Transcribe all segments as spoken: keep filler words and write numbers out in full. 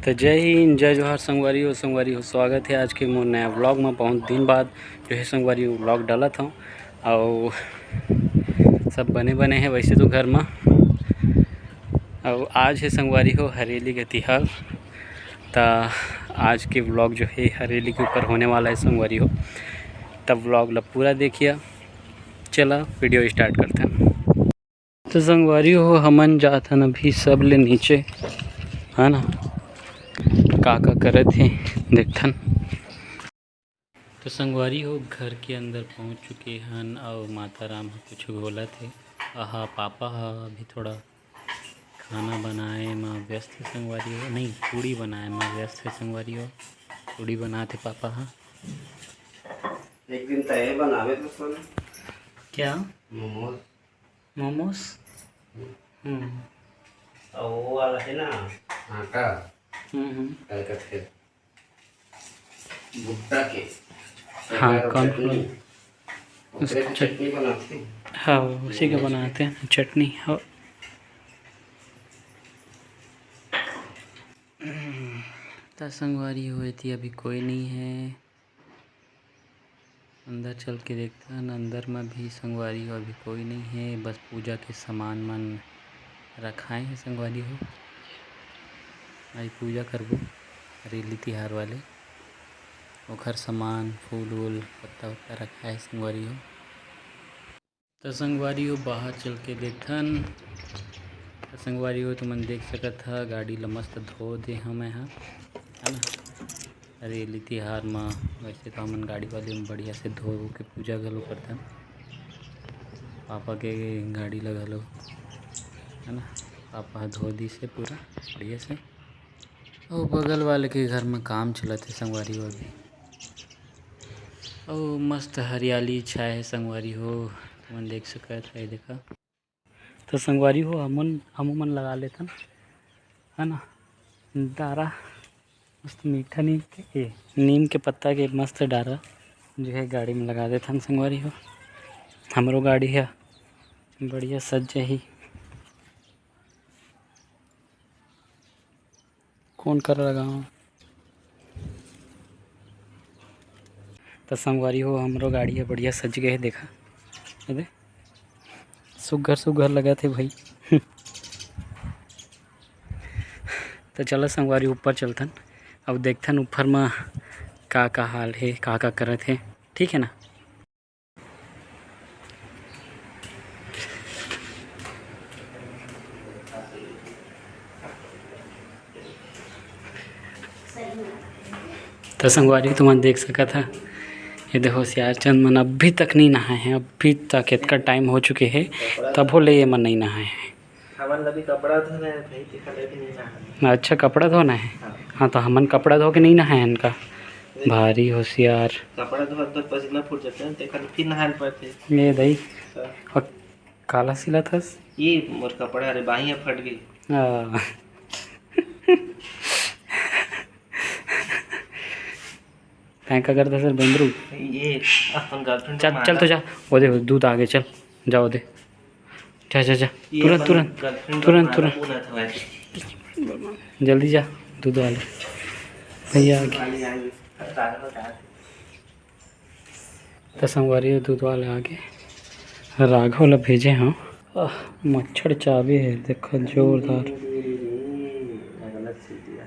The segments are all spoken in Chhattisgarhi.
तो जय हिंद, जय जोहार संगवारी हो। संगवारी हो, स्वागत है आज के मोर नया व्लॉग में। बहुत दिन बाद जो है संगवारी हो व्लॉग डालत हूँ, और सब बने बने हैं वैसे तो घर में। और आज है संगवारी हो हरेली के तिहार, तो आज के व्लॉग जो है हरेली के ऊपर होने वाला है संगवारी हो। तब व्लॉग ला पूरा देखिए। चला वीडियो स्टार्ट करते हैं। तो संगवारी हो, हमन जाथन अभी सब ले नीचे, है ना, का का करत हे देखथन। तो संगवारी हो, घर के अंदर पहुंच चुके हन और माता राम ह कुछ घोलत हे। आहा, पापा ह अभी थोड़ा खाना बनाए म व्यस्त हे संगवारी हो, नहीं, पूड़ी बनाए म व्यस्त हे संगवारी हो। पूड़ी बनात हे पापा ह। एक दिन तय बनावे तो सोना। क्या? मोमोज। मोमोज। हम्म। और वो वाला है ना, आटा। हम्म, हम्म। कलकत्ते भुट्टा के। हाँ, कौन चटनी। कौन? ओकरे से चटनी बनाते हैं। हाँ, उसी के बनाते हैं चटनी। हाँ। त संगवारी हो, एती अभी कोई नहीं है। अंदर चल के देखथन, अंदर म भी संगवारी हो अभी कोई नहीं है, बस पूजा के सामान मन रखाए हैं संगवारी हो। आज पूजा करबो हरेली तिहार वाले, ओखर सामान, फूल वूल, पत्ता उत्ता रखाए हैं संगवारी हो। त संगवारी हो, बाहर चल के देखथन। त संगवारी हो, तुमन देख सकत ह, गाड़ी ल मस्त धो दे हंव मैं ह, है ना। हरेली तिहार म वैसे तो हमन गाड़ी वाली म बढ़िया से धो के पूजा घलो करथन। पापा के गाड़ी ल घलो, है ना, पापा ह धो दिस हे पूरा बढ़िया से। अउ बगल वाले के घर म काम चलत हे संगवारी हो अभी। अउ मस्त हरियाली छाए हे संगवारी हो, तुमन देख सकत हे, देखा। तो संगवारी हो, हमन, हमू मन लगा लेथन, है ना, डारा मस्त मीठा नीम के, ए, नीम के पत्ता के मस्त डारा जो है गाड़ी में लगा देथन संगवारी हो। हमरो गाड़ी है बढ़िया सज जाही। कौन कर लगाओ? त संगवारी हो, हमरो गाड़ी ह बढ़िया सज गए हे, देखा, ये दे, सुग्घर सुग्घर लगत हे भाई। त चला संगवारी, ऊपर चलथन, अब देखथन ऊपर म का का हाल हे, का का करत हे, ठीक है ना। त संगवारी, तुमन देख सकत ह, ये देखो, होशियार चंद मन अभी तक नहीं नहाए हैं, अभी तक इतना टाइम हो चुके हे, तभो ले ये मन नहीं नहाए हैं। हमन ला भी कपड़ा धोना है भाई, तेखर ले भी नहीं नहाए। अच्छा, कपड़ा धोना है? हाँ। हाँ, तो हमन कपड़ा धो के नहीं नहाए इनका। भारी होशियार। कपड़ा धो तो पसीना फूट जाता है, तेखर फिर नहाए पड़ते। ये दई। हाँ। और काला सिलत हस? ये मोर कपड़ा रे, बाहिया फट गई। हाँ। तैं का करत हस बेंदरू? ये अपन girlfriend चल, को चल तो मारा। जा, वो दे दूध आगे, चल, जा वो दे। जा, जा, जा। ये तुरंत, अपन तुरंत, girlfriend को तुरंत, मारा तुरंत। पूरा था वैसे। जल्दी जा, दूध वाले भैया आगे। वाली आई, राघव का। त संगवारी हो, दूध वाले आगे। राघव ला भेजे हंव। आह, मच्छर चाबे हे, देखो, जोरदार। गलत चीज दिया।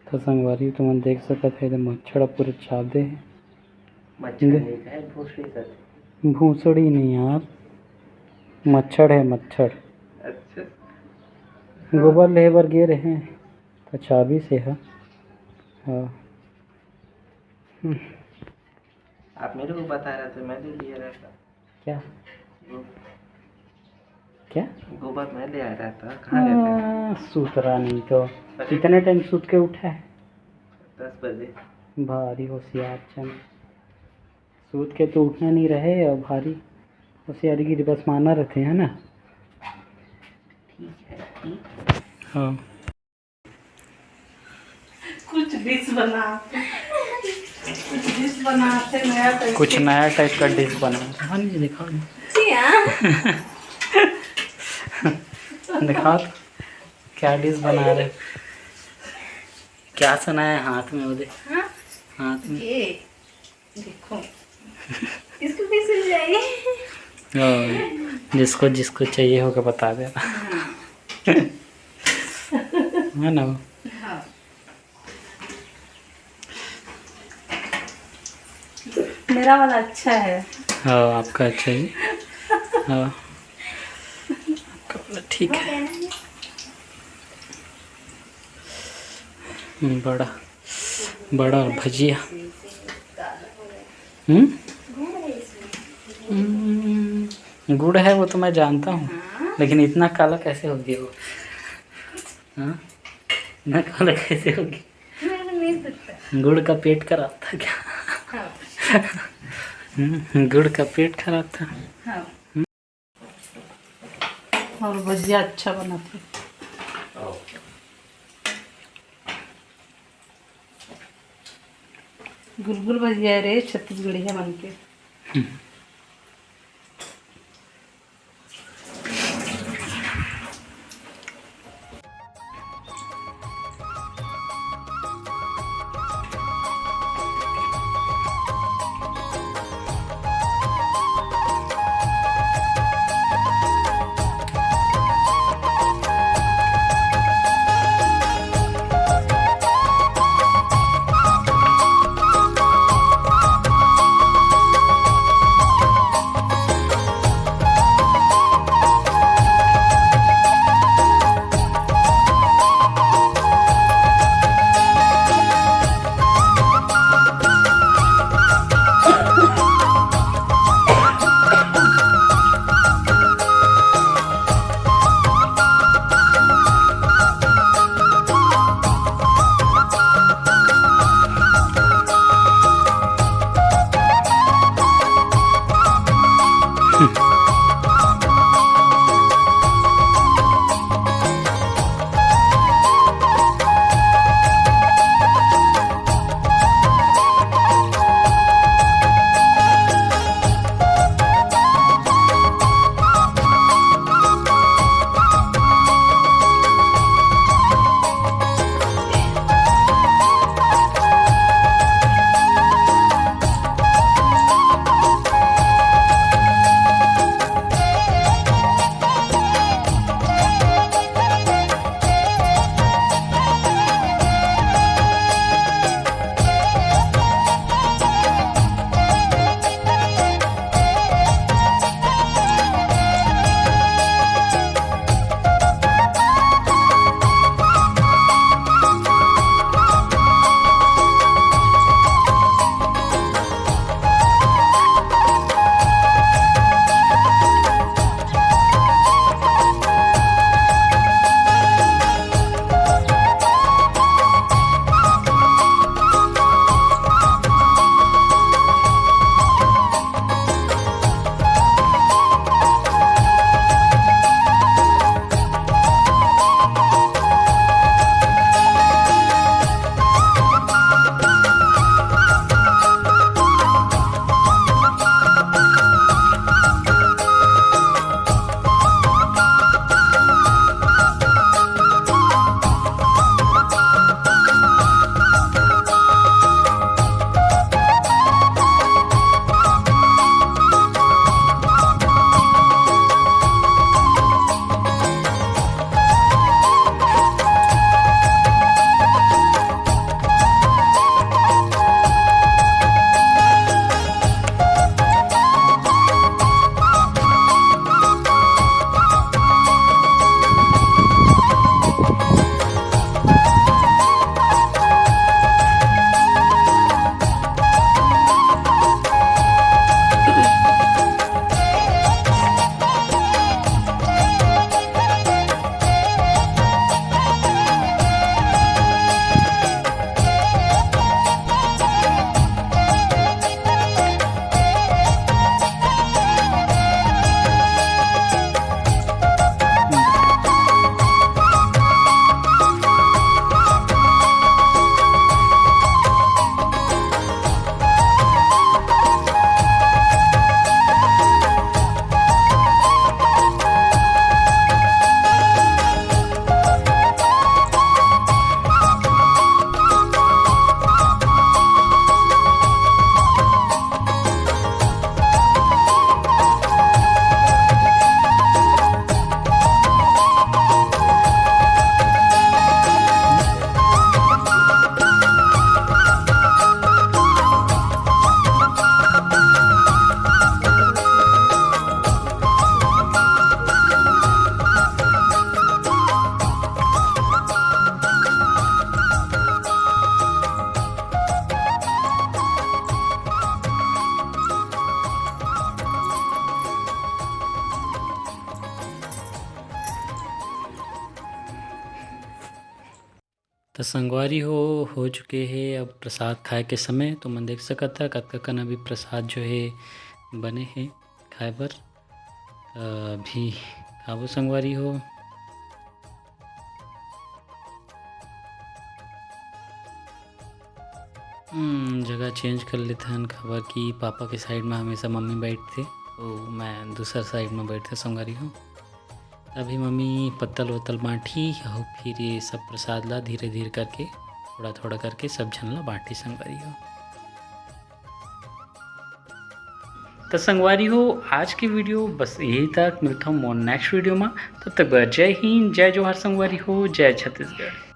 त संगवारी, तुमन देख सकत हे, एदे मच्छर ह पूरा चाब दे हे। मच्छर दे। नहीं है, भोसड़ी कर। भोसड़ी नहीं यार, मच्छर है, मच्छर। अच्छा। गोबर लेहे बर गे रहे, त चाबिस हे। हाँ। हम्म। आप मेरे को बता रहे थे, मैं ले लिया रहता। क्या? वो क्या? गोबर मैं ले आ रहा था, कहाँ गए थे? हाँ, सूत रहा नहीं तो। अरे। कितने टाइम सूत के उठा है? दस बजे। भारी होशियार चंद। सूत के तो उठना नहीं रहे और भारी होशियारी की बस माना रहते हैं ना। ठीक है, ठीक। हाँ। कुछ डिश बनाते, कुछ डिश बनाते नया टाइप कुछ के। नया टाइप का डिश बनाते। हाँ, नहीं दिखाओ। जी हाँ। दिखाओ तो, क्या डिश बना रहे हो? क्या सना है हाथ में? वो दे। हाँ? हाथ में। ये देखो, इसको कैसे ले जाएंगे? हाँ, जिसको जिसको चाहिए होगा बता देना। हाँ। है ना? हाँ। मेरा वाला अच्छा है। हाँ, आपका अच्छा है। हाँ, आपका वाला ठीक है। हम्म, बड़ा, बड़ा और भजिया। हम्म? हम्म, गुड़ है, वो तो मैं जानता हूँ, लेकिन इतना काला कैसे हो गया वो? हाँ, इतना काला कैसे हो गया? गुड़ का पेट खराब था क्या? हाँ। हम्म, गुड़ का पेट खराब था। हाँ। और भजिया अच्छा बना था। गुलगुल भजिया रे, छत्तीसगढ़िया बन के। त संगवारी हो, हो चुके हे अब प्रसाद खाए के समय। तो मन देख सकत ह कतका कन अभी प्रसाद जो हे बने हे खाए बर। त अभी खाबो संगवारी हो। हम्म, जगह चेंज कर लेथन, काबर कि पापा के साइड में हमेशा मम्मी बैठथे, तो मैं दूसर साइड में बैठथे संगवारी हो। अभी मम्मी पत्तल वत्तल बांटही, अउ फिर ये सब प्रसाद ला धीरे धीरे करके, थोड़ा थोड़ा करके सब झन ला बांटही संगवारी हो। त संगवारी हो, आज के वीडियो बस यही तक। मिलथन मोर नेक्स्ट वीडियो में। तब तक बर जय हिंद, जय जोहार संगवारी हो, जय छत्तीसगढ़।